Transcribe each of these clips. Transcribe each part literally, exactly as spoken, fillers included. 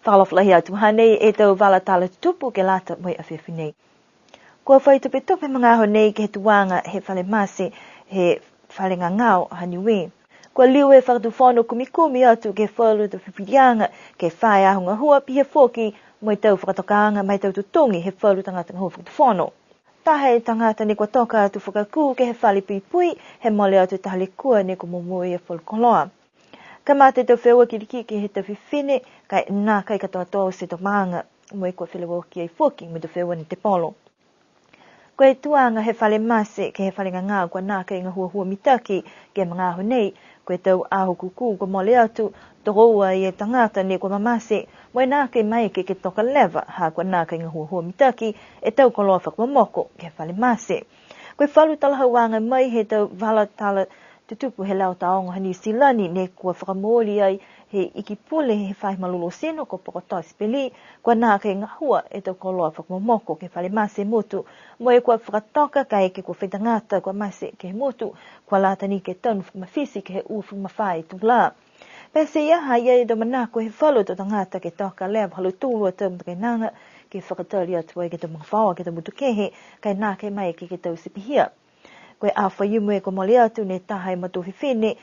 Fakaalofa lahi atu, hanei e tau vala tala tutupu ke lata mo e afiafi nei. Kua fai tupetupe magaaho nei ke he tuaga he fale mate he fale gagao ha Niue. Kua liu e Fakatufono kumikumi atu ke he falu tau fifiliaga ke he fā e aho gahua, pihia foki mo e tau fakatokaaga ma e tau totogi he falu tagata gahua Fakatufono. Taha e tagata ne kua toka atu fakakū ke he fale puipui, he mole atu e taha lekua ne kua momoui e falu koloa. Kamata e tau feua kilikiki he tau fifine, ka e nākai katoatoa oti e tau maaga, mo e kua feleveaki ai foki mo e tau feua ne tepolo. Ko e tuaga he fale mate ke he fale gagao kua nākai gahuahua mitaki ke he magaaho nei, ko e tau aho kūkū kua mole atu, tokoua e tagata ne kua mamate, mo e nākai maeke ke toka leva, ha kua nākai gahuahua mitaki e tau koloa fakamomoko ke he fale mate. Ko e falu talahauaga mai he tau vala tala tutupu he Leo Taogo ha Niu Silani ne kua fakamooli ai he Iki Pule he Faahi Malolō Tino ko Pokotoa Sipeli, kua nākai gahua e tau koloa fakamomoko ke he fale mate he motu, mo e kua fakatoka kaeke kua fai tagata kua mate ke he motu, kua lata ni ke tanu fakamafiti ke he uafulu ma fā e tulā. Pete ia, ha i ai e tau manako he falu tau tagata ke toka leva ha lautolu a tau matakainaga ke fakatali atu ai ke he tau magafaoa ke he tau motu kehe, ka e nākai maeke ke taute pihia. Ko e aho Faiumu kua mole atu ne taha e matua fifine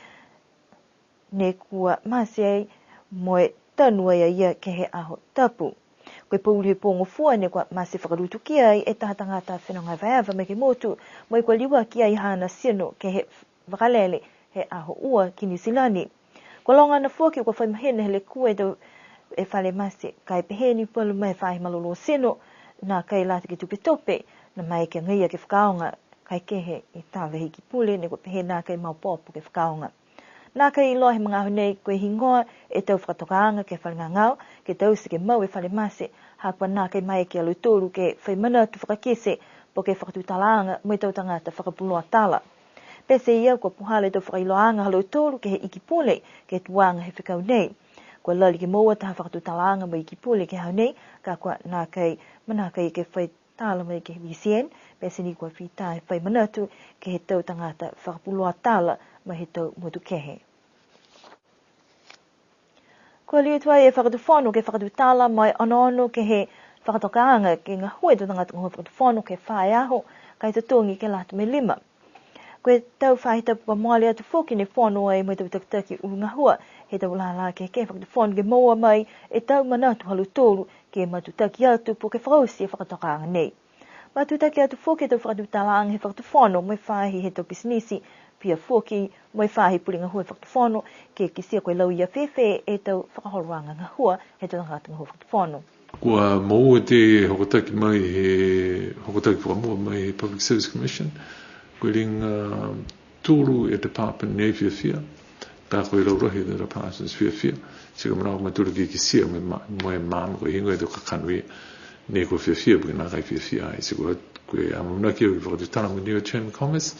ne kua mate ai mo e tanu ai a ia ke he Aho Tapu. Ko e pouli he pō Gofua ne kua mate fakalutukia ai e taha tagata fenoga evaeva mai ke he motu, mo e kua liuaki ai haana tino ke he vakalele he Aho Ua ki Niu Silani. Kua loga anafoki kua fai mahina he lekua e tau e fale mate, ka e pehē ni palu mai he Faahi Malolō Tino, nākai lata ke tupetupe, ne maeke agaia ke fakaaoga, ka e kehe e tala he Iki Pule ne kua pehē nākai maopoopo ke fakaaoga. Nākai iloa he magaaho nei ko e heigoa e tau fakatokaaga ke he fale gagao, ke taute ke mau e fale mate, ha kua nākai maeke a lautolu ke fai manatu fakakite, po ke fakatutalaaga mo e tau tagata fakapuloa tala. Pete ia kua puhala e tau fakailoaaga ha lautolu ke he Iki Pule, ke he tuaga he fekau nei. Kua lali ke moua taha fakatutalaaga mo e Iki Pule ke he aho nei, ka kua nākai, manako ke fai tala mai ke he B C N, pete ni kua fita he fai manatu ke he tau tagata fakapuloa tala mai he tau motu kehe. Kua liu tuai e Fakatufono ke fakatutala mo e onoono ke he fakatokaaga ke gahua e tau tagata gahua Fakatufono ke fā e aho, ka e totogi ke lata mo e lima. Ko e tau faahi tapu kua mole atu foki ne fono ai mo e tau takitaki ulu gahua he tau lālā kehekehe Fakatufono ke moua mai e tau manatu ha lautolu ke matutaki atu po ke fakaoti e fakatokaaga nei. Matutaki atu foki e tau fakatutalaaga he Fakatufono mo e faahi he tau pisinisi, pihia foki mo e faahi pule gahua he Fakatufono, ke kitia ko e lauia fēfē e tau fakaholoaga gahua he tau tagata gahua Fakatufono. Kua moua e hokotaki mai he, hokotaki fakamua mai he Public Service Commission, ko e liga tolu e department ne fiafia, ka ko e laulahi he department fiafia, ti ko e manako a mautolu ke kitia mo e ma-, mo e maama ko e heigoa e tau kakano ia, ne kua fiafia, po ke nākai fiafia ai, ti ko e, ko e amanaki au ke fakatutala mo e Niue Chamber of Commerce,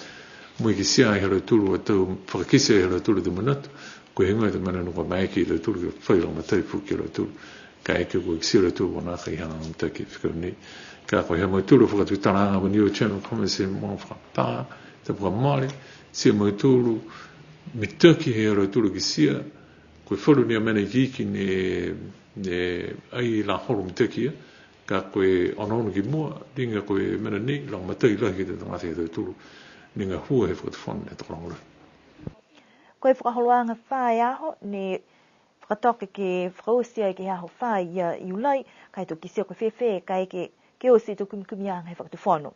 mo e kitia ai ha lautolu a tau, fakakite ai ha lautolu a tau manatu, ko e heigoa e tau mena ne kua maeke ia lautolu ke fai lagomatai foki a lautolu. Kaeke kua kitia e lautolu kua nākai hagahaga mitaki e fekau nei. Ka ko e ha mautolu a fakatutalaaga mo e Niue Chamber of Commerce he mogo fakapā, tapu kua mole, ti a mautolu mitaki he ha lautolu kitia, ko e falu ni a mena ikiiki ne, ne ai la holo mitaki ia, ka ko e onoono ki mua, liga ko e mena nei, lagomatai lahi ke he tau tagata ha tautolu ne gahua he Fakatufono ne tokologa lahi. Ko e fakaholoaga fā e aho, ne fakatoka ke fakaoti ai ke he aho fā ia Iulai, ka e to kitia ko e fēfē, kaeke ke oti e tau kumikumiaga he Fakatufono.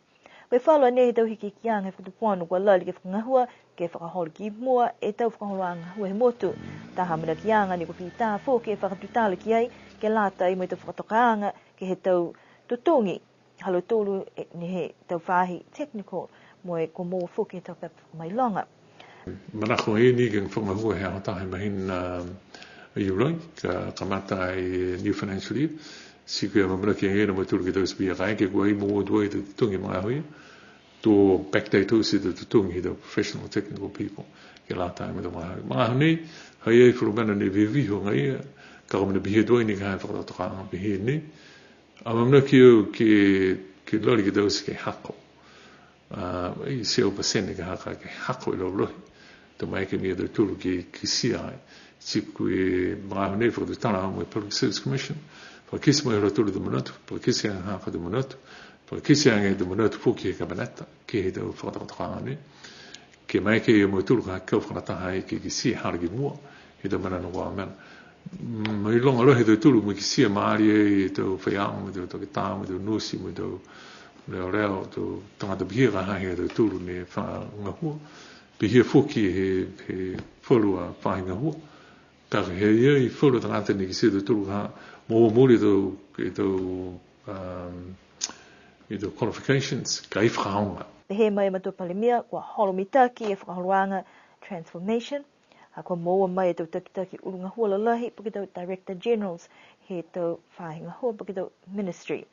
Ko e falu a nei he tau hikihikiaga he Fakatufono kua lali ke fakagahua, ke fakaholo ki mua e tau fakaholoaga gahua he motu. Taha amanakiaga ne kua fita foki e fakatutala ki ai, ke lata ai mo e tau fakatokaaga, ke he tau totogi ha lautolu e, ne he tau faahi technical, mo e kua moua foki e tau pepa fakamailoga. Manako ai ni ke fakagahua he aho taha he mahina, a, Iulai, ka kamata ai e new financial year. Ti ko e amaamanaki agaia a mautolu ke taute pihia kaeke kua ai moua tuai e tau totogi he magaaho ia, to backdate oti e tau totogi he tau professional technical people, ke lata ai mo e tau magaaho. Magaaho nei, ha i ai falu mena ne viviho agaia, ka ko e mena pihia tuai ni ka e fakatokatokaaga pihia ni. Amaamanaki au ke, ke lali ke taute ke hako. A, ai teau pasene ke haka, ke hako e laulahi. To maeke ni a tautolu ke, ke kitia ai. Ti ko e magaaho nei fakatutala mo e Public Service Commission, fakakite mai ha lautolu e tau manatu, fakakite age ha ko e tau manatu, fakakite age e tau manatu foki he Kapeneta, ke he tau fakatokatokaaga nei. Ke maeke ia mautolu ka kau fakalataha ai ke kitia hala ki mua, he tau mena ne kua mena. Mailoga lahi e tautolu mo e kitia maali ai e tau faiaoga, mo e tau takitā, mo e tau nosi, mo e tau leoleo, tau tagata pihia ka ha ha ia tautolu ne fa gahua. Pihia foki he, he falu a faahi gahua. Ka ko e ha ia e falu a tagata ne kitia e tautolu ka moua mooli e tau, e tau, um, e tau qualifications, ka e fakaaoga. Pehē mai e Matua Palemia, kua holo mitaki e fakaholoaga transformation, ha kua moua mai e tau takitaki ulu gahua lalahi, po ke tau director generals, he tau faahi gahua, po ke tau ministry.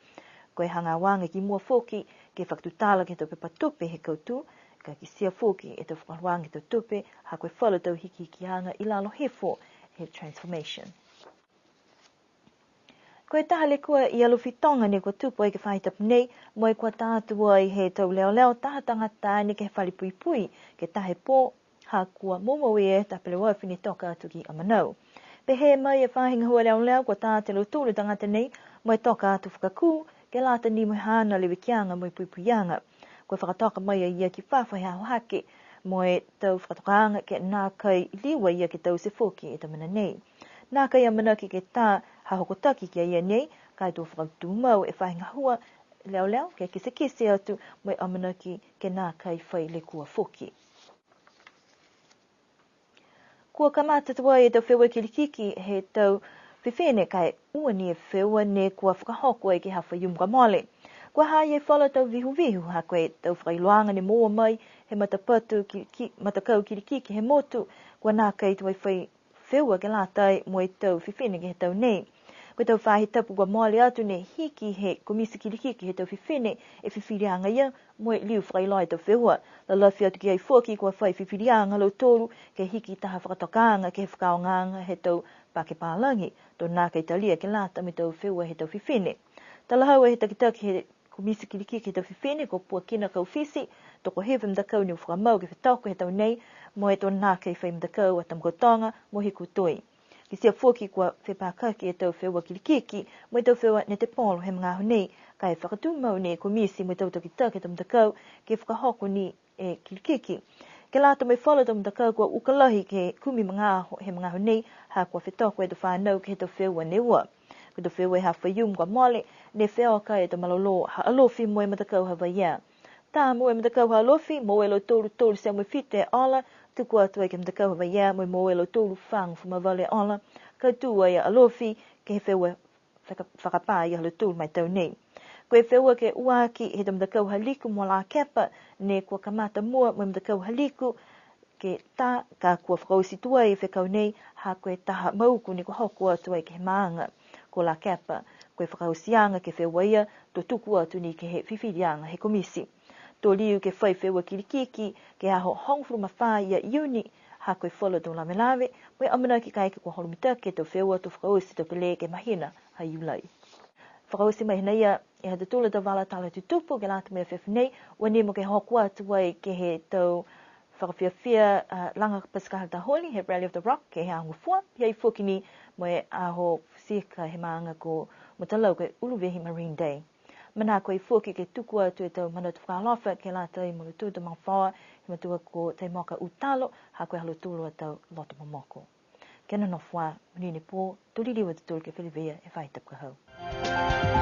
Ko e hagaaoaga ki mua foki, ke fakatutala ke he tau pepa tupe he kautū, ka kitia foki e tau fakaholoaga he tau tupe, ha ko e falu tau hikihikiaga i lalo hifo he transformation. Ko e taha lekua i Alofi Toga ne kua tupu ai ke he faahi tapu nei, mo e kua tā atu ai he tau leoleo taha tagata ne ke he fale puipui, ke taha e pō, ha kua moumou e tapelewafi ne toka atu ki Amanau. Pehē mai e faahi gahua leoleo kua tā atu e lautolu tagata nei, mo e toka atu fakakū, ke lata ni mo e haana levekiaga mo e puipuiaga. Kua fakatoka mai a ia ki fafo he aho hake, mo e tau fakatokaaga ke nākai liu a ia ke taute foki e tau mena nei. Nākai amanaki ke tā ha hokotaki ki a ia nei, ka e to fakatumau e faahi gahua leoleo, ke kitekite atu mo e amanaki ke nākai fai lekua foki. Kua kamata tuai e tau feua kilikiki he tau fifine ka e ua ni e feua ne kua fakahoko ai ke he aho Faiumu kua mole. Kua ha i ai falu tau vihuvihu ha ko e tau fakailoaga ne moua mai he matapatu ki, ki, matakau kilikiki he motu, kua nākai tuai fai feua ke lata mo e tau fifine ke he tau nei. Ko e tau faahi tapu kua mole atu ne hiki he komiti kilikiki he tau fifine e fifiliaga ia mo e liu fakailoa e tau feua. Lalafi atu ki ai foki kua fai fifiliaga a lautolu ke hiki taha fakatokaaga ke he fakaaogaaga he tau pake palagi, to nākai talia ke lata mo e tau feua he tau fifine. Talahau e he takitaki he komiti kilikiki he tau fifine ko Puakina Kaufisi, tokohiva e matakau ne fakamau ke fetoko he tau nei, mo e to nākai fai matakau a Tamakautoga mo Hikutui. Kitia foki kua fepakaki e tau feua kilikiki mo e tau feua netepolo he magaaho nei, ka e fakatumau ni e komiti mo e tau takitaki he tau matakau ke fakahoko ni e kilikiki. Ke lata mo e falu tau matakau kua uka lahi ke kumi magaaho he magaaho nei, ha kua fetoko e tau fanau ke he tau feua ne ua. Ko e tau feua he aho Faiumu kua mole, ne feoka e tau malolō ha Alofi mo e matakau ha Vaiea. Tā moua e matakau ha Alofi, moua e lautolu tolu e teau mo e fitu e ola, tuku atu ai ke he matakau ha Vaiea, mo e moua e lautolu fāgofulu ma valu e ola, kautū ai a Alofi ke he feua faka-, fakapā ia ha lautolu ma e tau nei. Ko e feua ke ua aki he tau matakau ha Liku mo Lakepa, ne kua kamata mua mo e matakau ha Liku, ke tā, ka kua fakaoti tuai e fekau nei, ha ko e taha mauku ne kua hoko atu ai ke he maaga ko Lakepa. Ko e fakaotiaga ke he feua ia, to tuku atu ni ke he fifiliaga he komiti. To liu ke fai feua kilikiki ke he aho hogofulu ma fā ia Iuni, ha ko e falu tau lavelave, mo e amanaki kaeke kua holo mitaki e tau feua to fakaoti e tau pele ke he mahina ha Iulai. Fakaoti mai hanei e ha tautolu a tau vala tala tutupu ke lata mo e afiafi nei, ua nimo ke hoko atu ai ke he tau fakafiafia, a, laga pasikala taholi he Rally of the Rock ke he aho Gofua, pihia foki ni mo e aho Pasifika he maaga ko Mutalau ko e Uluvehi Marine Day. Manako ai foki ke tuku atu e tau manatu fakaalofa ke lata mo lautolu a tau magafaoa he matua ko Taimoka Utalo, ha ko e ha lautolu a tau loto momoko. Kia nonofo ā, monuina e pō, to liliu a tautolu ke feleveia he faahi tapu ka hau.